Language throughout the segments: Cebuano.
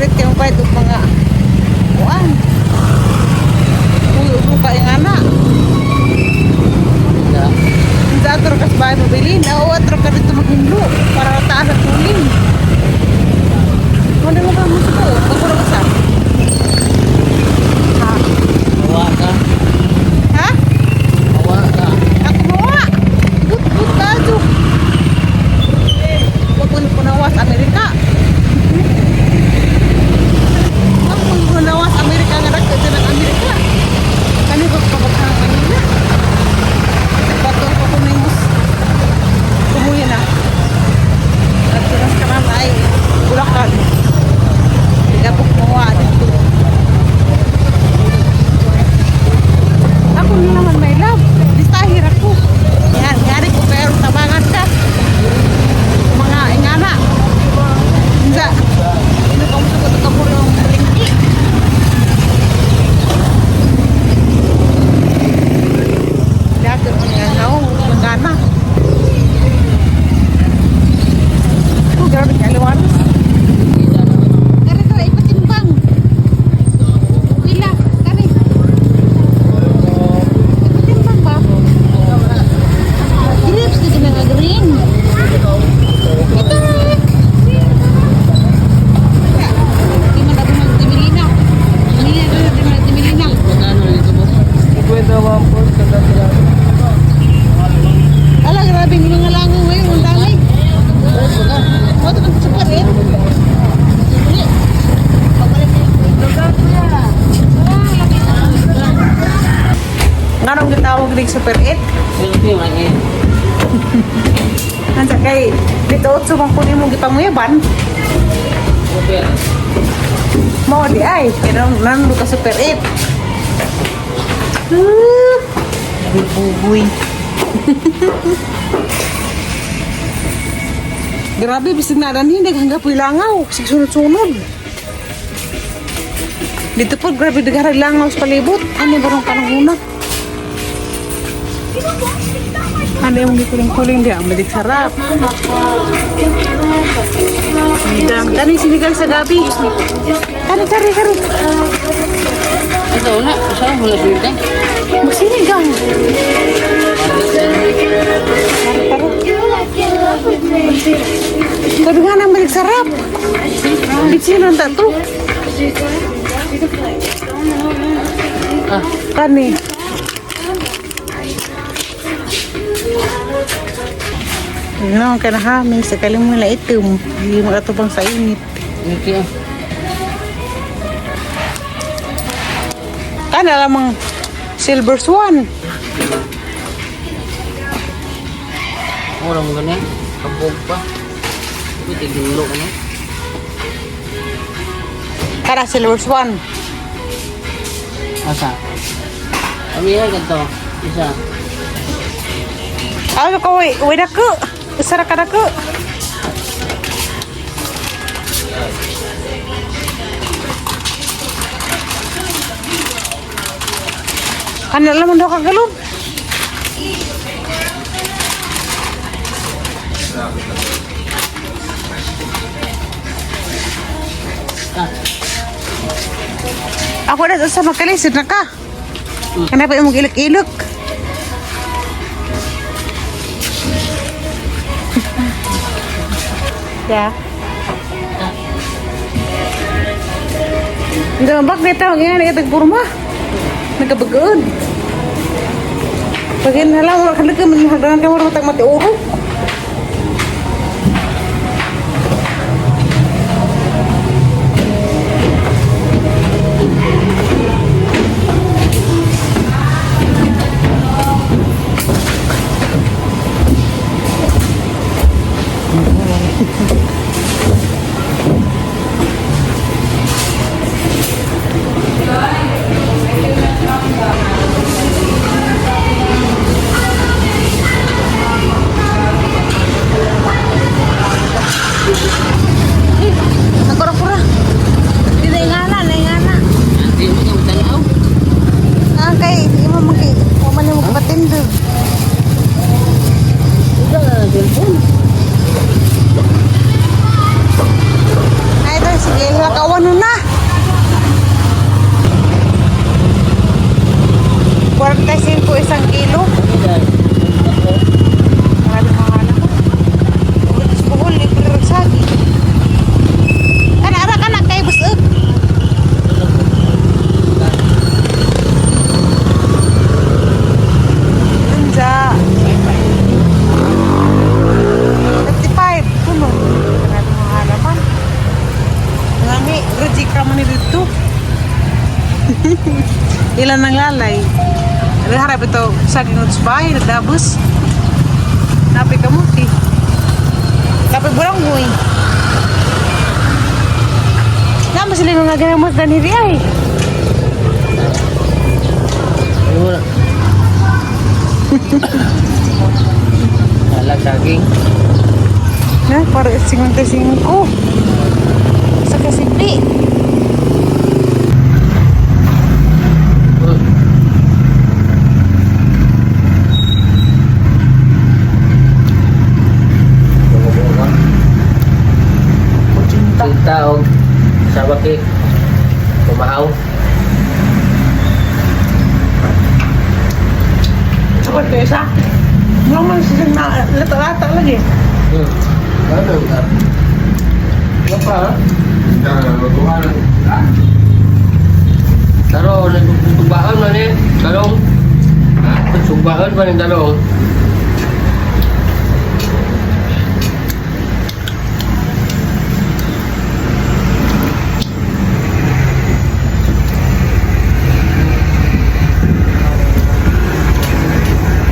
Super 8 kay mapalit og mga kuan. Uy, uso ka yung ana. Ya. Sa atro ka sa bahay mabilin. Oo, atro ka dito maghinlo. Para taas at tulin. Ano mo ka mo sa Pagkuro ka sa? Ha? Mawa ka. Ha? Mawa ka. Ako mawa! Good, good ka, Juk. Huwag mo punawa sa Amerika. Huwag mo punawa sa Amerika nga dagko dyan ang Amerika. Kani ba kapag kanina? Bato ko kumingus. Kumuya na. At tunas ka na ay Bulacan. Igabok mawa dito. Ako na naman, my love. Distahir ako. Yan, gari ko pero tabangan ka. Mga ingana. Insa. Ino ka mo sa kaburo ng palengke. Dato mo nga ngaw, magana. Oh, grabe ka liwanas. Kare kare ipatimbang. Pila, kare. Ipatimbang ba? Grapes dito na nga green. Ito. Di man ako magtimilina. Hindi na di man timilina. Magkano dito boss? 51 po sa dati. Ala, grabe yung mga langaw ngayon. Ang dami. Oh, ito kang super eh. Nganong gitawag ning super 8? Selfie man eh. Ansa kay dito otso man kunin mo gipanguyaban. Super. Mao di ay, pero nando ka super 8. Ah, bugoy. Grabe, bisag na danhin, naghangga po'y langaw. Sig sunod-sunod. Dito po, grabe, dagharag langaw sa palibot. Ano ba rong panahon na? Ano yung gikuling-kuling di? Ang madik sarap. Kani sinigang sa gabi. Kani, kari, kari. Ito na, saan mo na sinita? Magsinigang. Tara. Sabi nga nang balik sarap. Bitsin ang tato. Ah, Kani. Ano ka na kami sa kalimula itom. Hindi mo atubang sa init. ito ah. Kana lamang silver swan. Mura mo gani. Kabog pa. Ito tigilo ko na. Kana silver swan. Asa? Kami ay ganito. Isa. Ano ka uy, uy na ko. Isa ra ka na ko. Kana lamang daw kagalob. Ah, Ako na sa makalisod na ka. Kana pa imong ilok-ilok. Ya. Hindi man bak dito ang ingay nagpurma. Nagkabagoon. Pag hinala mo ka nagka manhagdan ka mo matag mati uro. Nagkura-kura. Di na ingana, na ingana. Hindi mo ka matanaw. Ah, kay imo man kay wa man mo kapatindog. Ito na cellphone. Ay, ito, sige, lakawan. balay. Harap ito saging sa bahay, nagdabos. Napay kamuti. Napay buranggoy. Nama sila mga ganamos dan hiri ay. Ano mo na? Alag saging. Na, para 55. Sa kasipi. Cinta og sabaki. Kumahaw. Ako ito isa. Normal sila na lata-lata lagi. Ano ka? Ano pa? Taro, nagsugbaan man eh. Talong. Sugbaan pa rin talong.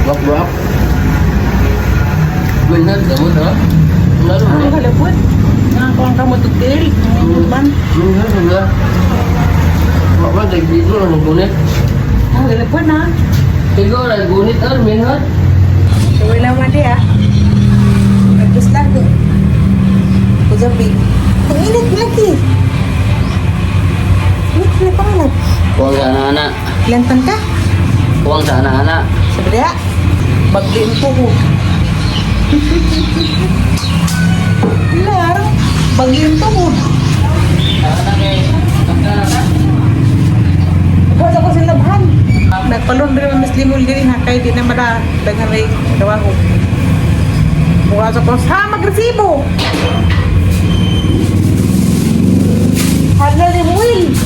Wak wak. Benar kamu ha? Benar Ano kalapot? Nakakuha ka mo tugtil. Man. Benar benar. Wak wak dari itu lah gunit. Ang kalapot na. Tiga lah gunit ar minhat. Wala man di ah. Nagpus lang do. Uzapi. Ang init lagi. Init na pangalan. Kuang sa anak-anak. Lantan ka? Kuang sa anak-anak. Sabi dia. Bagliin po ko. Laro. Bagliin po ko. Bukas ako sa labhan. Nagpalon rin ang Muslimol din ha. Kaya di na mala. Daghan ay trabaho. Bukas ako sa magresibo. Hala ni Will.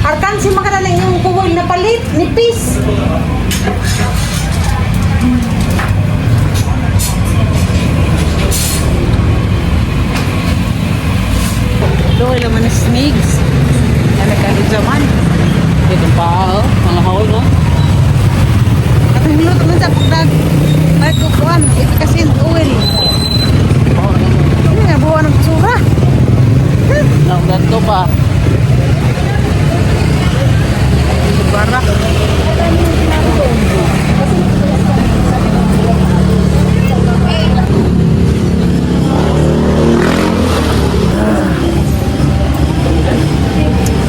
Arkan si makadaling yung kuwil na palit. Nipis. Doon naman na smigs. Nalagkalo man. Ito pa, oh. Mga haul, no? At ang niluto man sa pagdag. Nagkukuan. Efficacent oil. Ano nga, buwan ng basura. Nakaganto pa. Bara.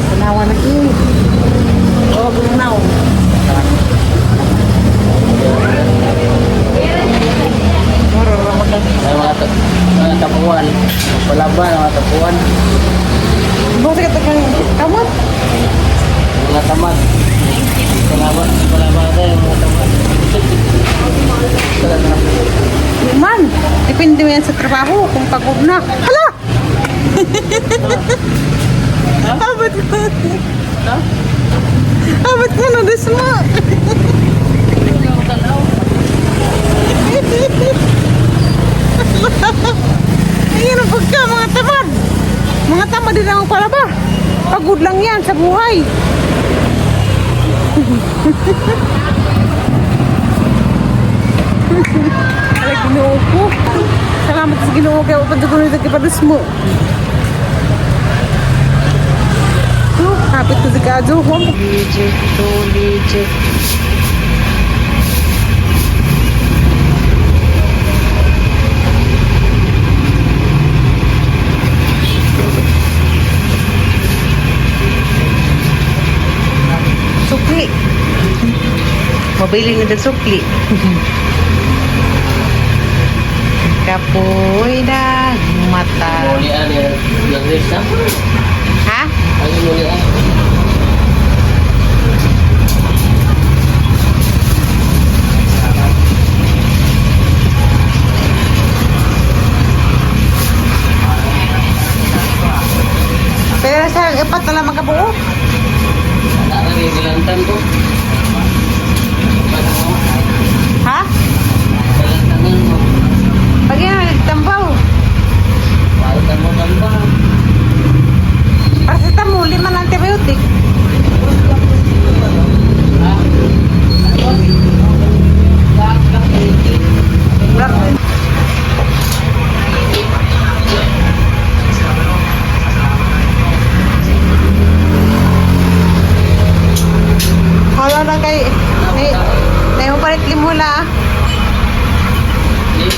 Tanawa na kayo. Oh, gunaw. Moro ra magka. Ay, mga tapuan. Palaban, mga tapuan. Buti ka tagang kamot. Mga tamad. Palaban, palaban tayo, mga tamad. Man, depende mo yan sa trabaho kung pagod na. Hala! Abot ko. Abot ko na this mo. Ayun ang pagka, mga tamad. Mga tamad din ang palaba. Pagod lang yan sa buhay. Ay, Ginoo ko. Salamat sa Ginoo kay upod ko nito kipadus mo. Oh, kapit ko sa kadyo. Legit to legit. Sukli. Mabili na din sukli. Kapoy na mata. Mulian yan. Yung na. Ha? Ano mulian? Pero sa ipat na lang makabuo. Gilantan ko. Ha? Gilantan mo. Pag yan, nagtambaw. Palitan mo tamba. Paracetamol, lima na antibiotic. Ha? Nay, nay mo palit limula.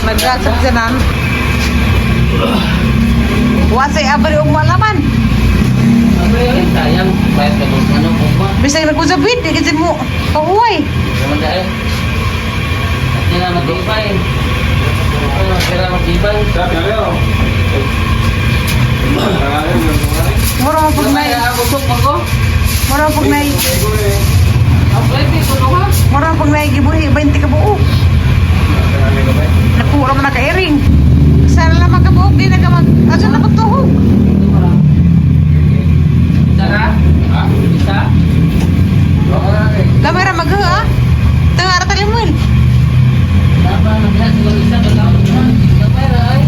Naglasag sa nan. Wasay abri og malaman. Ay, sayang. Bayad ka kung ano kung ba. Bisag nagkusabit, di kasi mo pahuway. Naman dahil. At nila matibay. Ano, sila matibay. Mura mo pag nay, Ay, busog mo ko. mura mo pag nay, Ang pwede, kuno ka. mura mo pag nay gibuhi 20 ka buok. Nakuha mo na ka-airing. Sana lang magkabuok, di na ka mag... Asa na pagtuhog? Isa ka? Isa? Lamay ra magha ah. Tanga ra talimon. Dapat naglahat siguro isa ka tao. Gamay ra ay.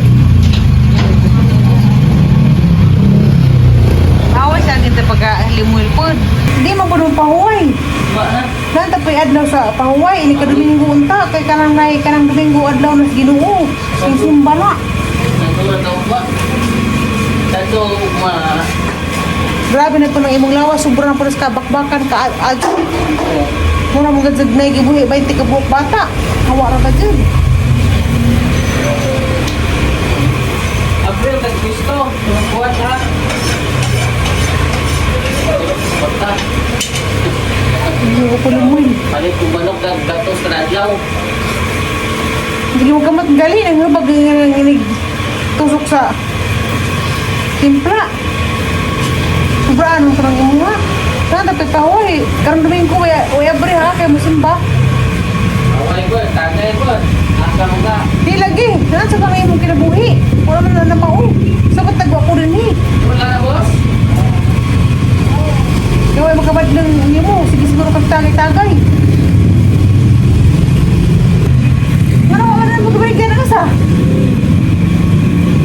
Awa sa kita pagka limuel pod. Di man pud mo pahuway. Ba na? Nanta pa'y adlaw sa pahuway, ini ka Domingo unta kay kanang nay kanang Domingo adlaw nas Ginoo. Sing simba na. Nagtura tao ba? Tato ma. Grabe na po ng imong lawas, sobra na po sa kabakbakan ka adyo. Mura mo gud nay gibuhi 20 ka buok bata. Hawa ra ka jud. April nagpisto. Tumukuan ha. Bata. Hindi ko lumuin. Palit kong manok gatos na adlaw. Hindi mo kamot gali nang hubag nga inig tusok sa timpla. Sobra anong parang imuha. Sana dapat pahuway. Karon Domingo way way abre ha kay musimba. Away ko, tagay ko. Asa mo ka? Di lagi. Sana sa parang imong kinabuhi. Wala man na namao. Sabat nagwa ko rin eh. Wala na, boss? Kaya makabad ng nimo. Sige siguro kag tagay-tagay. Ano ka na magbaligyan na ka sa?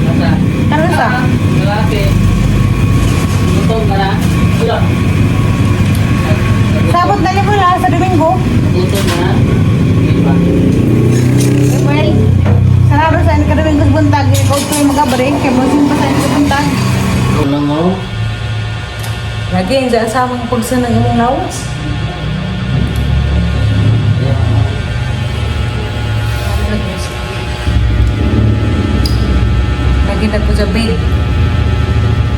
Asa? Ano sa? Lalaki. Gutom ka na? Wala. Sabot na limo na sa Domingo. Gutom ka na? Hindi ba? Well, sarado sa ka Domingo sa buntag. Ikaw ito yung magabaring. Kaya mo simpa sa ka buntag. Kulang mo. Lagi, ang dyan sa amang pagsan ng imong lawas. Lagi nagkujabi.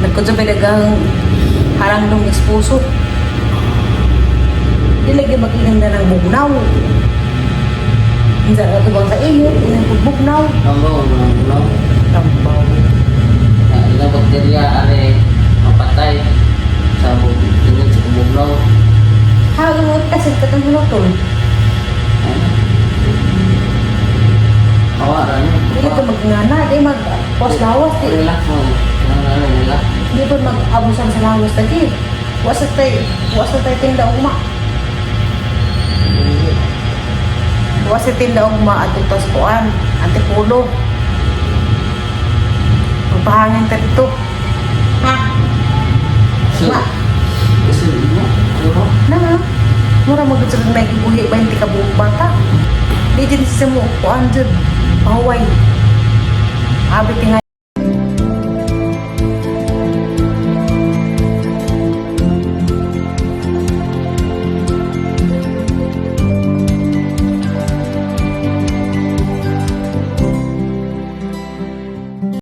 Nagkujabi dagang harang nung esposo. Di lagi magiganda ng bugnaw. Hindi ka tubang sa iyo, inang pagbugnaw. Kambo, no? Tambaw. Ilang bakterya are mapatay sa tingin sa bugnaw. Hago mo kasi katong hinutol. Awa ra ni. Dili ka magngana, di mag pos lawas, di Relax mo. Relax. di pa mag-abusan sa lawas lagi. Wa sa tay tinda ugma. Wa sa tinda ugma at tos kuan, antipolo. Magpahangin ta dito. Ha? So, Ma. kasi mo, ano? Na nga. Mura mo gud sa may gibuhi 20 ka buok bata. Di din sa mo kuan jud. Pahuway. Abi tinga